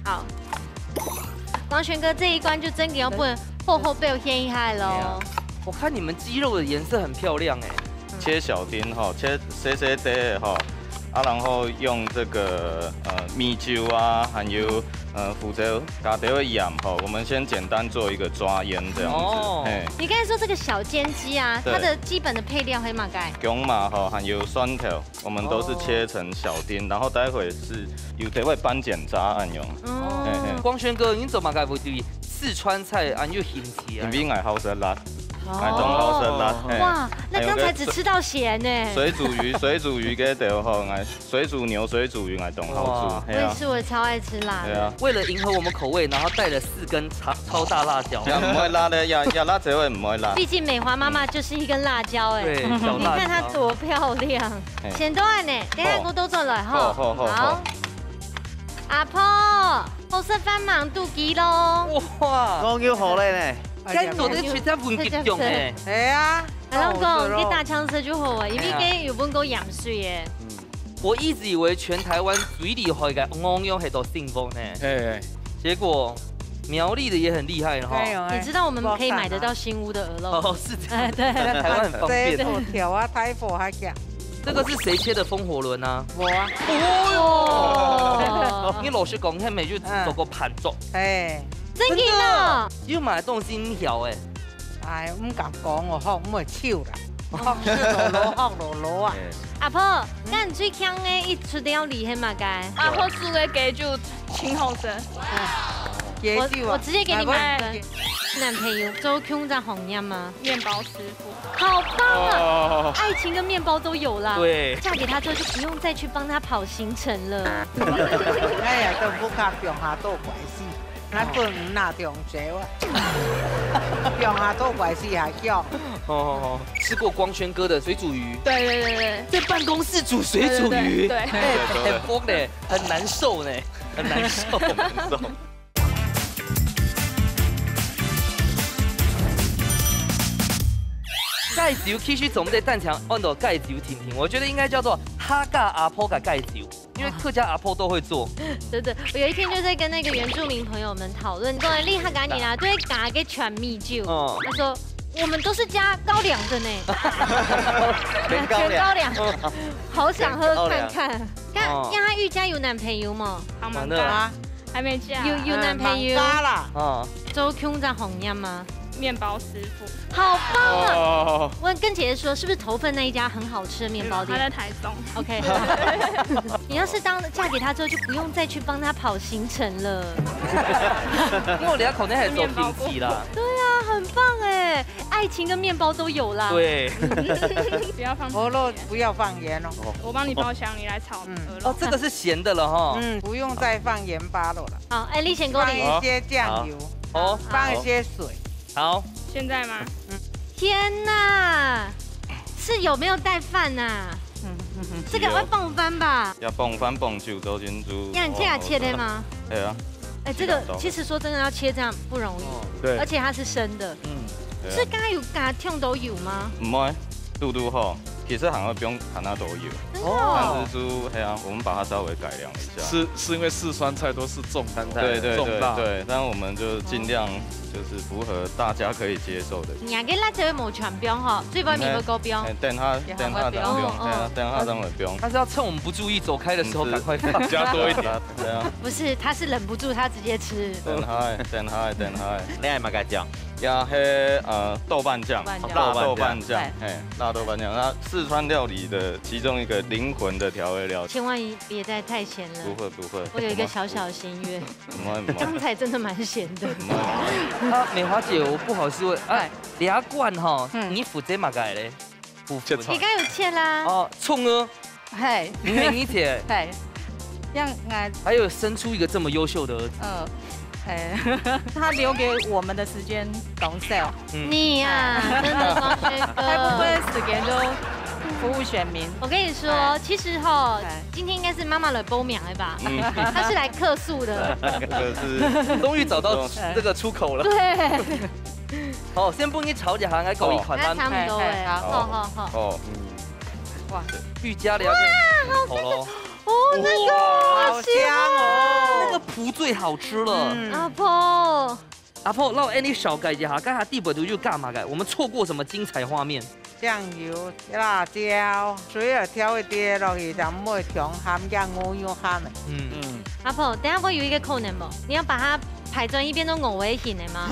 好。好。光軒哥這一關就真的要不能厚厚表現一下咯。對啊。我看你們雞肉的顏色很漂亮哎。 切小丁吼，切細細塊吼，啊，然後用這個，呃，米酒啊，還有，呃，胡椒，加點仔鹽吼，我們先簡單做一個抓醃這樣子，哦。嘿。你剛才說這個小煎雞啊，對。它的基本的配料係麼个？薑嫲吼，還有蒜頭，我們都是切成小丁，哦。然後待會是有點仔番梘渣恁樣。哦。嘿，嘿。光軒哥，你做麼个會對四川菜恁有興趣啊？因為𠊎好食辣。 哦。𠊎當好食辣，嘿。哇，那剛才只吃到鹹呢。還有个水，水煮魚，水煮魚个對吼，𠊎水煮牛、水煮魚𠊎當好食，哇。係啊。我也是，我超愛吃辣的。對啊。為了迎合我們口味，然後帶了四根超，超大辣椒。也毋會辣的，也，也辣椒也毋會辣。畢竟美華媽媽就是一根辣椒哎。對，小辣椒。你看她多漂亮。嘿。先到恁呢，等下𠊎倒轉來吼。好，好，好，好。好。阿婆，好食飯吂肚飢咯。哇。講究好咧呢。 該做得直接分佢用欸。係啊，係啊，𠊎講，佢打槍食就好啊，因為佢有分過鹽水欸。嗯。我一直以為全台灣最厲害个戇羊係到新屋呢。哎。結果苗栗的也很厲害了哈。哎喲，哎。你知道我們可以買得到新屋的鵝肉。哦，是這樣。哎，對。在台灣很方便。這，這，這，這個是誰切的風火輪啊？我啊。哦喲。哦。你老實講，你還沒去做過盤做。嗯。哎。真的哦？真的。 有麼个東西毋曉欸？哎，毋敢講哦，學毋會手啦，學食落落，學落落啊。哎。阿婆，嗯。該你最強个一出料理係麼个？阿婆煮个雞酒真好食。雞酒啊，我，我直接給你滿分。哎，我，男朋友做共隻行業嗎？麵包師傅。好棒啊！哦。愛情跟麵包都有啦。對。嫁給他之後就不用再去幫他跑行程了。哎呀，都毋好放下做怪事。 𠊎分你拿中獎啊！放下做怪事還香。哦，吃過光軒哥的水煮魚？對，對，對，對。在辦公室煮水煮魚？對，對，對。哎，很瘋呢，很難受呢，很難受。很難受。戒酒其實總在蛋強按到戒酒聽聽，我覺得應該叫做客家阿婆个戒酒。 因為客家阿婆都會做。真的，我有一天就在跟那個原住民朋友們討論，講你客家人啊，都會加个全米酒。哦。他說我們都是加高粱的呢。全高粱。全高粱，好想喝看看。全高粱。看，哦。讓他玉佳有男朋友嗎？還吂嫁。完了。還沒嫁。有，有男朋友。嗯，吂嫁啦。哦。做共隻行業嗎？麵包師傅。 好棒啊！哦。我跟姐姐說，是不是頭份那一家很好吃的麵包店？她在台中。OK。你要是當，嫁給他之後，就不用再去幫他跑行程了。因為你可能還做經濟啦。對啊，很棒欸，愛情跟麵包都有啦。對。不要放鹽。鵝肉不要放鹽哦。我幫你包廂，你來炒鵝肉。嗯。哦，這個是鹹的了哈。嗯，不用再放鹽巴了啦。好，哎，你先給我放一些醬油，好。哦。放一些水。 好。現在嗎？嗯。天哪，是有沒有帶飯啊？嗯，嗯，嗯。這個要傍飯吧？要傍飯傍酒做陣就，你看這樣切的嗎？哦，對啊。哎，這個其實說真的要切這樣不容易，哦。對。而且它是生的。嗯。對啊。是剛剛有加醬油嗎？毋會，堵堵好。 其實還會放，還較多油。真的哦。但是就，係啊，我們把它稍微改良一下。是，是因為四川菜都是重口，對，對，重辣。對，對，但我們就盡量就是符合大家可以接受的。你个辣椒無全放吼，最尾面無夠放。哎，等下，等下再放，哦，哦。等下，等下再放。他是要趁我們不注意走開的時候趕快放。嗯，是。加多一點。對啊。不是，他是忍不住，他直接吃。等下，等下，等下。你愛麼个醬？呀，嘿，呃，豆瓣酱，豆瓣酱。辣豆瓣酱，辣豆瓣酱。嘿。嘿，辣豆瓣酱，它四川料理的其中一个灵魂的调味料。千万别再太咸了。不会，不会。我有一个小小的心愿。不会，不会。刚才真的蛮咸的。不会，不会。啊，美华姐，我不好意思问，啊，哎。你要灌哈，嗯。你负责么个嘞？ 你刚有切啦。哦，蔥哦。嘿。你看你切。嘿。让俺还有生出一个这么优秀的儿子。嗯，哎，他留给我们的时间当少。嗯。你呀，哎。真的光辉哥。大部分时间都服务选民。我跟你说，哎。其实吼，哎。今天应该是妈妈来报名的吧？嗯。她是来客诉的。这个是终于找到这个出口了。对。 好，先分你炒一下，來搞一款啦。哦。那差不多欸。嘿，嘿，好。好，好，好。哦，嗯。哇，愈加了解。哇，好香。好咯。哦，那个，哇，好香哦。那个脯最好吃了。嗯。阿婆。阿婆，讓𫣆俚紹介一下，剛才底背肚有加麼个？我們錯過什麼精彩畫面？醬油、辣椒，水也調一點落去，就毋會忒鹹，也無恁鹹个。嗯。嗯。阿婆，等下會有一個可能無？你要把它 排轉去變成五味型的嗎？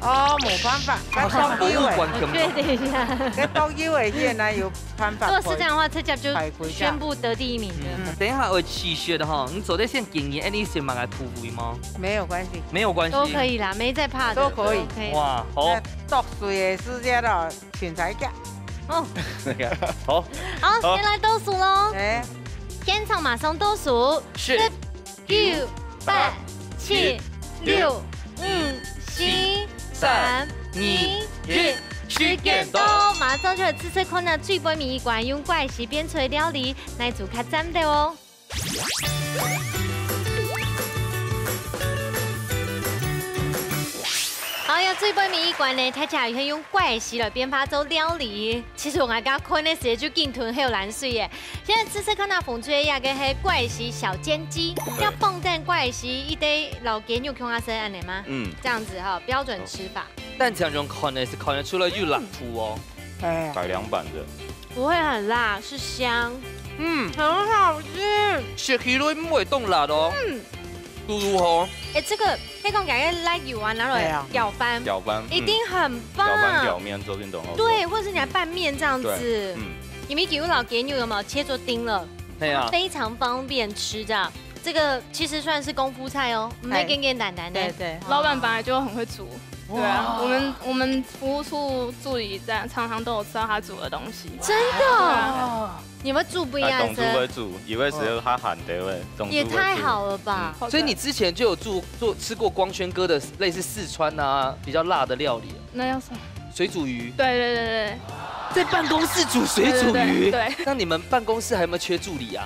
哦，無辦法，好像不會。我確定一下。該當然會，現在有辦法。如果是這樣的話，直接就排歸家。宣布得第一名了。嗯。等一下，我試食的哈，你做得先建議，哎，你先買來鋪位嗎？沒有關係。沒有關係。都可以啦，沒在怕的。都可以。OK。哇，好。那剁碎的時間咯，凊彩夾。哦。好。好，好。先來倒數咯。哎。現場馬上倒數。是。十、九、八、七、六、五、四、三、二、一，時間到，馬上就來試試看啊，最尾一關用怪魚變出來料理，哪一組較讚个哦。好呀，最尾一關呢，大家係用怪魚來變化做料理。其實𠊎剛剛看个時節就緊吞口涎水耶。 現在試試看啊，紅隊个這個係怪魚小煎雞，對。要放蛋怪魚一堆摎雞肉共下生恁呢嗎？嗯。這樣子哈，標準吃法。但這樣看呢，是看得出來有辣度哦。哎。改良版的。不會很辣，是香。嗯。很好吃。食起來毋會當辣哦。嗯。嘟嘟吼。哎，這個可以講改个辣油啊，拿來，哎呀。攪拌，攪拌，一定很棒。嗯。攪拌攪麵做運動哦。對，或者是你來拌麵這樣子。對，嗯。 因為佢有摎雞肉有沒有切做丁了，對啊。非常方便吃這樣。這個其實算是功夫菜哦，毋係簡簡單單的。哎，對，對。老闆本來就很會煮，哇。對啊，我們，我們服務處助理這樣，常常都有吃到他煮的東西。真的？對啊。你們煮不一樣的。哎，董主會煮，以為是他喊的喂，董主會煮。也太好了吧。嗯。所以你之前就有做，做，吃過光軒哥的類似四川啊，比較辣的料理？ 那叫什麼？水煮魚。對，對，對，對。在辦公室煮水煮魚？對，對，對，對。那你們辦公室還有沒有缺助理啊？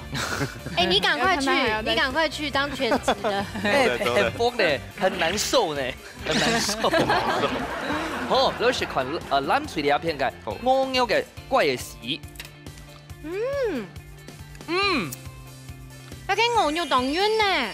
哎，你趕快去，你趕快去當全職的。哎，對，對，對。很瘋呢，很難受呢，很難受。好，老師看，呃，藍隊這片个，好。鵝肉个怪魚。 嗯。嗯。該個鵝肉當韌呢，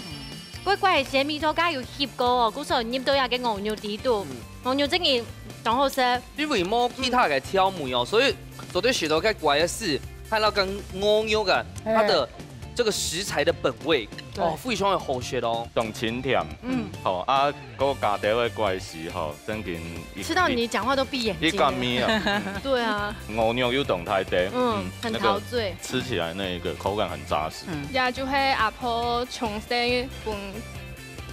怪怪个味道，該有翕過哦，故所入到該個鵝肉底肚。嗯。鵝肉真个當好食。因為無其他个調味哦，所以做得食到該怪个係，還有跟鵝肉个，它的這個食材的本味，對。哦，非常的好食哦。當清甜。嗯。好啊， 該加兜个怪魚吼，正經一，吃到你講話都閉眼睛了。一，一碗麵啊。對啊。鵝肉又當大兜，嗯，嗯，很陶醉。那個吃起來那個口感很扎實。嗯。這就係阿婆從細分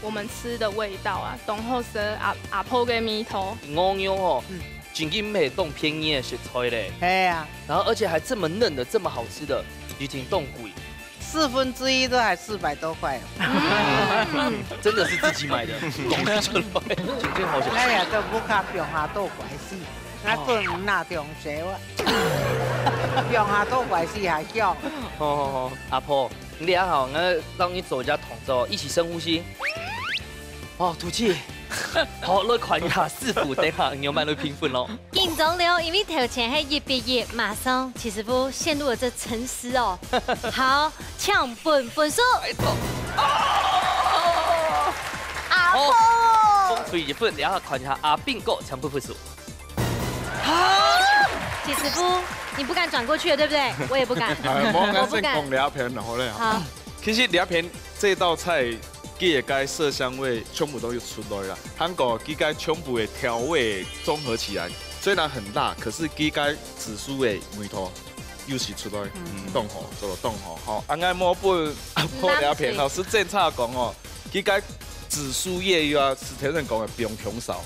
我們吃的味道啊，當好食阿，阿婆个味道。鵝肉吼，嗯。真經毋係當便宜个食材咧。係啊。然後而且還這麼嫩的，這麼好吃的，已經當貴。 四分之一都還四百多塊哦。真的是自己買的，講出來，真正好笑。哎呀，都毋好放下倒怪魚，𠊎準備拿東西哇。放下倒怪魚還香。好，好，好，阿婆，你等下好，𠊎讓你做一下動作，一起深呼吸。哦，吐氣。好，來看一下師傅，等下你有慢慢評分咯。 緊張了，因為頭前係一比一，馬上徐師傅陷入了這沉思哦。好，請分分數。拜託。啊！阿婆。好，紅隊一分，然後看一下阿斌哥，請分分數。啊！徐師傅，你不敢轉過去了，對不對？我也不敢。哎，無，我不敢。𠊎先講這片，好咧。好。其實這片這道菜佢个該色香味全部都有出來啦。還過佢个全部个調味綜合起來，雖然很辣，可是佢个紫蘇个味道又係出來，嗯。當好，做得當好。吼，啊，𠊎無分阿婆這片吼，係正常講哦，佢个紫蘇葉又啊，係頭先講个不用香燒，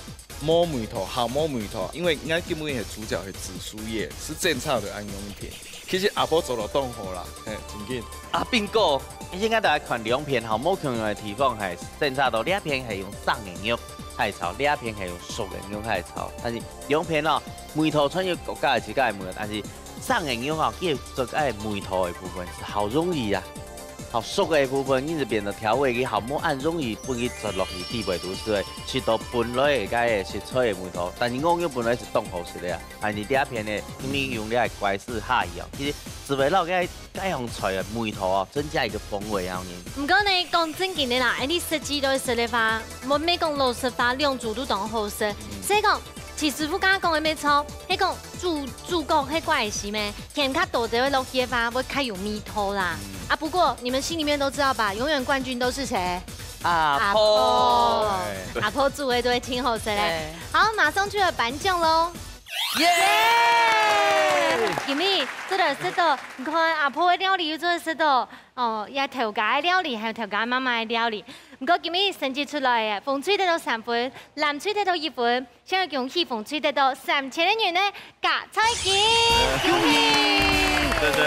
無味道，好無味道，因為𠊎根本个主角係紫蘇葉，係正常个恁樣一片。其實阿婆做得當好啦，嘿，真緊。阿斌哥，應該大家看兩片吼，無共樣个地方係，正差到這片係用生个肉來炒，這片係用熟个肉來炒，但是兩片哦，味道全有各家自家个味道，但是生个肉哦，佢做个味道个部分係好容易啊。好熟个部分，佢就變到調味，佢好無恁容易分佢啜落去，底背都係會食到本來个該个食材个味道，但是鵝肉本來係當好食个啊。 哎，你這片呢，因為用這个乖絲下去哦，其實紫薇肉該該樣菜个味道哦，增加一個風味啊，你。毋過呢，講正經个啦，哎，你食幾多食个話，無，無講老實話，兩組都當好食。嗯。所以講，徐師傅剛剛講个沒錯，係講主主角係乖絲咩？甜較多就會落去个話，會較有味道啦。嗯。啊，不過你們心裡面都知道吧？永遠冠軍都是誰？阿婆。阿婆。對。阿婆煮个都會挺好食嘞。對。好，馬上就要頒獎嘍。 耶！今日做得食到，你看阿婆个料理又做得食到，哦，也頭家个料理，還有頭家媽媽个料理。毋過今日成績出來个，紅隊得到三分，藍隊得到一分，先要恭喜紅隊得到三千个銀个加菜金，恭喜！謝謝。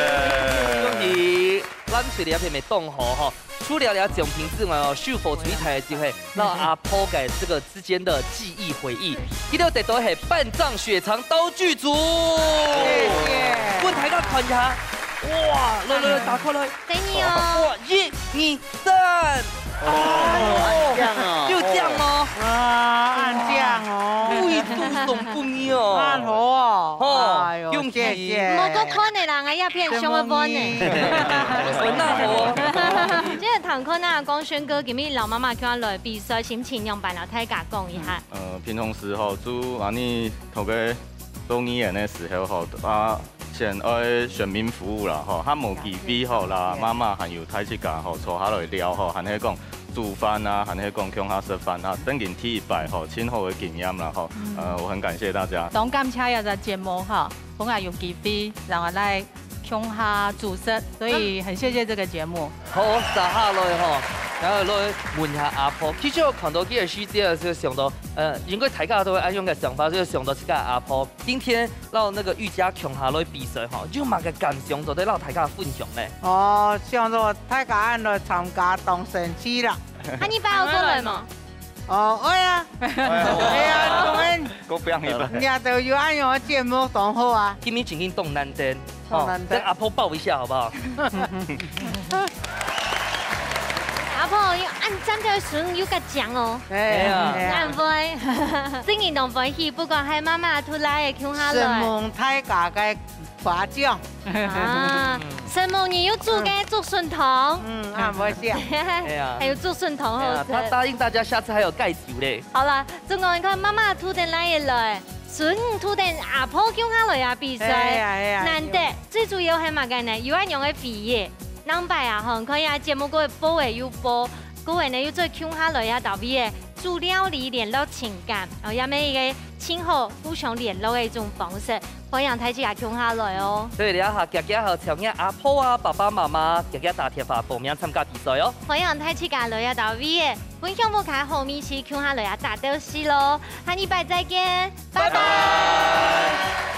恭喜！藍隊這片也當好吼，除了這獎品之外哦，收穫最大个就係摎阿婆个這個 之間的記憶回憶。佢兜得到係半藏血腸刀具組。謝謝。分大家看一下。哇，來來來，打開來。等你哦。哇，一、二、三。哦，哦，恁靚哦。就這樣嗎？啊，恁靚哦。貴族送分你哦。恁好哦。哦，哎喲，恭喜。謝謝。莫過看个人啊，一片想要分呢。真的嗎？哦，那好哦。這个唐坤啊，光軒哥今日摎媽媽共下來比賽，心情樣般摎大家講一下。 呃，平常時吼，就恁呢頭个做議員个時候吼，啊，先愛全民服務啦吼，較無機會吼啦，媽媽還有大自家吼，坐下來尞吼，還係講煮飯啊，還係講共下食飯啊，正經第一擺吼，盡好个經驗啦吼，呃，我很感謝大家。當感謝這隻節目吼，分𠊎有機會，然後來 共下煮食，所以很謝謝這個節目。好，接下來吼，然後來問一下阿婆。其實𠊎看到這個時節，就想到，呃，應該大家都會恁樣个想法，就想到自家阿婆。今天摎那個玉佳共下來比賽吼，有麼个感想做得摎大家分享呢？哦，想到大家恁來參加當生趣啦。啊，你爸有過來無？ 哦，會啊。哎呀，當然。過放一擺。人家都有恁樣个節目，當好啊。今日真經當難得，當難得。哦，跟阿婆抱一下好不好？阿婆，又恁讚个孫又恁靚哦。哎呀，哎呀。恁會，真經當歡喜，不管係媽媽、阿婆來个共下來。承蒙大家个 誇獎。啊，承蒙你有煮个竹筍湯。嗯，啊，毋會笑。哎呀。還有竹筍湯好食。哎呀，他答應大家下次還有蓋酒嘞。好啦，總共你看媽媽渡等來个來，孫渡等阿婆共下來啊比賽。哎呀，哎呀，難得，最主要係麼个呢？有恁樣个回憶。上擺啊，吼，你看啊，節目過後播个又播，過後呢又再共下來啊，到位个煮料理聯絡情感，哦，也係一個盡好互相聯絡个一種方式。 歡迎大自家共下來哦。所以這下遽遽好，請你阿婆啊、爸爸媽媽遽遽打電話報名參加比賽哦。歡迎大自家來啊，到位个分享屋下好味緒，共下來啊，打鬥敘咯。下禮拜再見，拜拜。拜拜。